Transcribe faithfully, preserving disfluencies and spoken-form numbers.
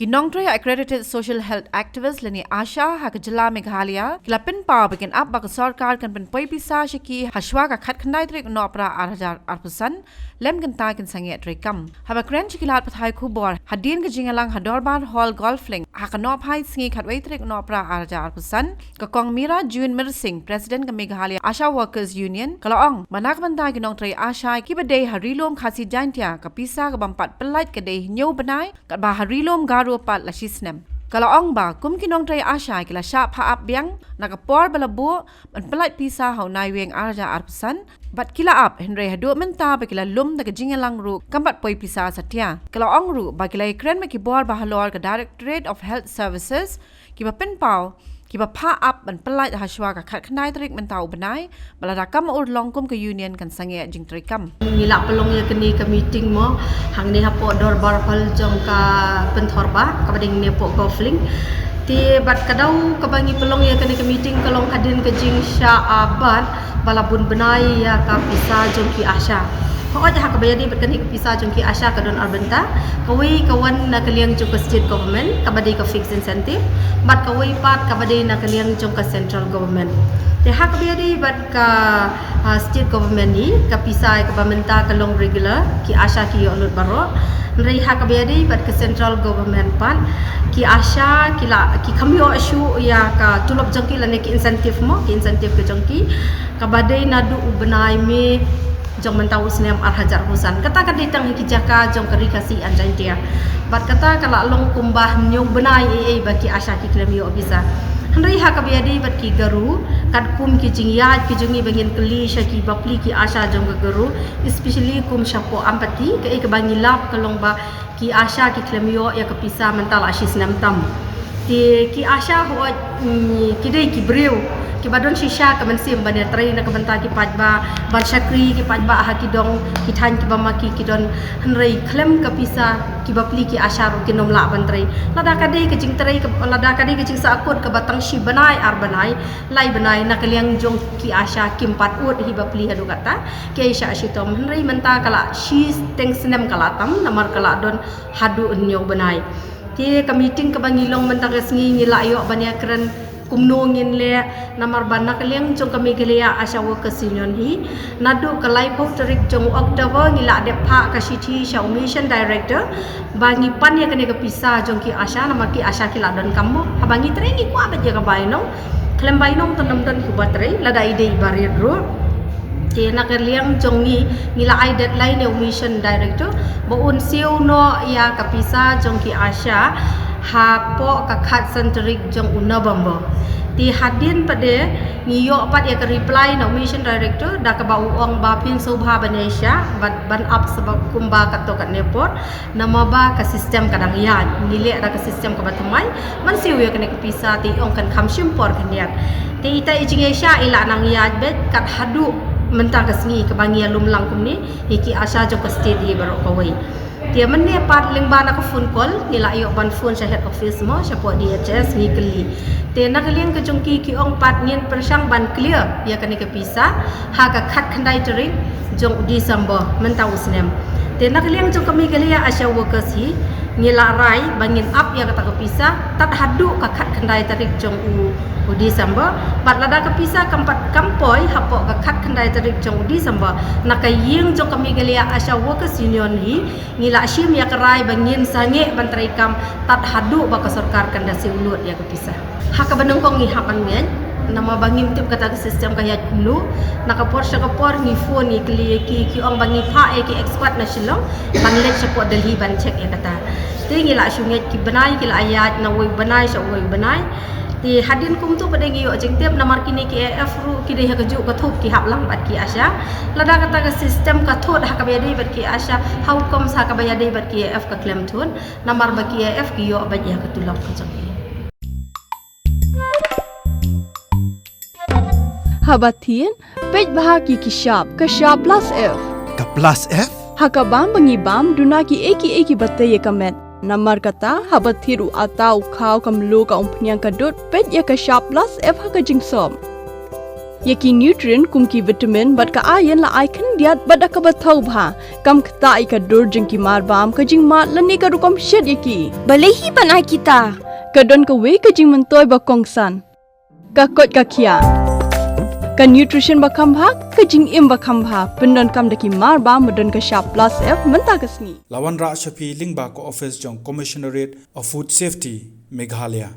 Ki nongtrei accredited social health activist lane ASHA ha ka jylla Meghalaya ki la pynpaw ba kin ap ba ka sorkar kan pynpoi pisa sha ki ha shwa ka khatkhyndai tarik u Nohprah ar hajar arphew san, lymkynta kin sangeh treikam. Haba kren sha ki lad pathai khubor hadien ka jingïalang ha Dorbar Hall Golf Link ha ka nohphai sngi khatwei tarik u Nohprah ar hajar arphew san, ka Kong Mira June Myrsing, President ka Meghalaya ASHA Workers Union, ka la ong ba na ka bynta ki nongtrei ASHA kiba dei ha Ri Lum Khasi Jaintia, ka pisa ka bym pat pyllait ka dei hynñiew bnai, katba ha Ri Lum Garo pat la shi snem. Ka la ong ba kum ki nongtrei ASHA ki la shah phah ap biang na ka por ba la buh ban pyllait pisa ha u Naiwieng ar hajar arphew san, bad ki la ap, hynrei haduh mynta ba ki la lum da ka jingïalang ruh kam pat poi pisa satia. Ka la ong ruh ba ki la ïakren bad ki bor ba halor ka Directorate of Health Services kiba pynpaw, kiba phah ap ban pyllait ha shwa ka khatkhyndai tarik mynta u bnai, ba lada kam urlong kum ka union kan sangeh jingtreikam. Ngi la pynlong ïa kane ka meeting mo hangne hapoh Dorbar Hall jong ka Pynthorbarr kaba dei hangne hapoh Golf Link. Te bad ka daw kaba ngi pynlong ïa kane ka meeting ka long hadien ka jingshah bat ba la bun bnai ïa ka pisa jong ki ASHA. Hooid, ha kaba ïadei bad kane ka pisa jong ki ASHA ka don ar bynta. Kawei ka wan na ka liang jong ka state government kaba dei ka fixed incentive, bad kawei pat kaba dei na ka liang jong ka central government. Te ha kaba ïadei bad ka, ah, state government hi, ka pisa kaba mynta ka long regular, ki ASHA ki ïoh lut baroh. Hynrei ha kaba ïadei bad ka central government pat, ki ASHA ki la, ki kham ïoh shuh ïa ka tulop jong ki lane ki incentive mo, ki incentive ka jong ki, kaba dei naduh u bnai May jong mynta u snem ar hajar arphew san. Kata ka dei tang ha ki jaka jong ka Ri Khasi and Jaintia. Bad kata ka la long kumba hynñiew bnai ei ei ba ki ASHA ki khlem ïoh pisa. Hynrei ha kaba ïadei bad ki Garo, katkum ki jingïaid ki jong ngi ba ngin kylli sha ki bapli ki ASHA jong ka Garo, especially kum shapoh Ampati, kaei kaba ngi lap ka long ba ki ASHA ki khlem ïoh ïa ka pisa mynta la shi snem tam. Te ki ASHA hooid, mm, ki dei ki briew kiba don shisha ka mynsiem ban ïatrei na ka bynta ki paidbah, ban shakri ki paidbah ha ki dong ki thaiñ kiba ma ki ki don, hynrei khlem ka pisa ki bapli ki ASHA ruh kin ym lah ban trei. Lada ka dei ka jingtrei ka, lada ka dei ka jingsahkut kaba tang shi bnai ar bnai, lai bnai na ka liang jong ki ASHA kim pat ud hi bapli haduh katta, ki ai shah shitom, hynrei mynta ka la shiteng snem ka la tam namar ka la don haduh hynñiew bnai. Te ka meeting kaba ngi long mynta ka sngi ngi la ïoh ban ïakren kumno ngin leh namar ba na ka liang jong ka Meghalaya ASHA Workers Union hi, naduh ka laiphew tarik jong October ngi la dep phah ka shithi sha u Mission Director ba ngi pan ïa kane ka pisa jong ki ASHA namar ki ASHA ki la donkam mo. Haba ngi trei ngi kwah beit ïa ka bainong. Khlem bainong te ym don kiba trei, lada i dei i barit ruh. Te na ka liang jong ngi, ngi la ai deadline ïa u Mission Director ba un siew noh ïa ka pisa jong ki ASHA hapoh ka khatsan tarik jong u November. Te hadien pat de ngi ïoh pat ïa ka reply na u Mission Director da kaba u ong ba phin sngewbha ban ïa shah, ban, ban ap sa ba kumba katto katne por. Namar ba ka system ka dang ïaid, ngi leh da ka system kaba thymmai ban siew ïa kane ka pisa, te i ong kan kham shim por khyndiat. Te ita i jingïaishah i la nang ïaid beit kat haduh mynta ka sngi kaba ngi ïalum lang kumne ïa ki ASHA jong ka state hi baroh kawei. Te mynne pat lyngba na ka phone call ngi la ïoh ban phone sha head office mo, shapoh D H S ngi kylli. Te na ka liang ka jong ki ki ong pat ngin pyrshang ban clear ïa kane ka pisa ha ka khatkhyndai tarik jong u December mynta u snem. Te na ka liang jong ka Meghalaya ASHA Workers hi ngi la rai ba ngin ap ïa kata ka pisa tad haduh ka khatkhyndai tarik jong u, u December. Bad lada ka pisa kam pat kam poi hapoh ka khatkhyndai tarik jong u December, na ka ïing jong ka Meghalaya ASHA Workers Union hi ngi la shim ïa ka rai ba ngin sangeh ban treikam tad haduh ba ka sorkar kan da siew lut ïa ka pisa. Ha kaba nyngkong ngi hap ban ngeit, namar ba ngim tip kata ka system ka ïaid kumno. Na ka por sha ka por ngi phone ngi kylli ïa ki, ki ong ba ngi phah ïa ki expert na Shillong ban leit shapoh Delhi ban check ïa kata. Te ngi la shu ngeit ki bnai ki la ïaid na uwei u bnai sha uwei u bnai. Te hadien kumto pat de ngi ïoh jingtip namar kine ki A F ruh ki dei ha kajuh ka thup ki hap lang bad ki ASHA. Lada kata ka system ka thut ha kaba ïadei bad ki ASHA, how comes ha kaba ïadei bad ki A F ka khlem thut? Namar ba ki A F ki ïoh beit ïa ka tulop ka jong ki. Haba thied, peit bha ki ki shap, ka shap plus F. Ka plus F? Ha ka bam ba ngi bam, duna kiei kiei kiba tei ïa ka met. Namar kata, haba thied u atta u khaw ka mluh ka umphniang ka dud, peit ïa ka shap plus F ha ka jingsop. Ïa ki nutrient kum ki vitamin bad ka iron la ai khyndiat bad da kaba thaw bha. Kam ktah ïa ka dur jong ki mar bam, ka jingmad lane ka rukom shet ïa ki. Balei hi ban ai kita? Ka don kawei ka jingmyntoi ba kongsan. Ka koit ka khiah. Ka nutrition ba kham bha, ka jingim ba kham bha. Pyndonkam da ki mar bam ba don ka shap plus F mynta ka sngi. La wanrah sha phi lyngba ka office jong Commissionerate of Food Safety, Meghalaya.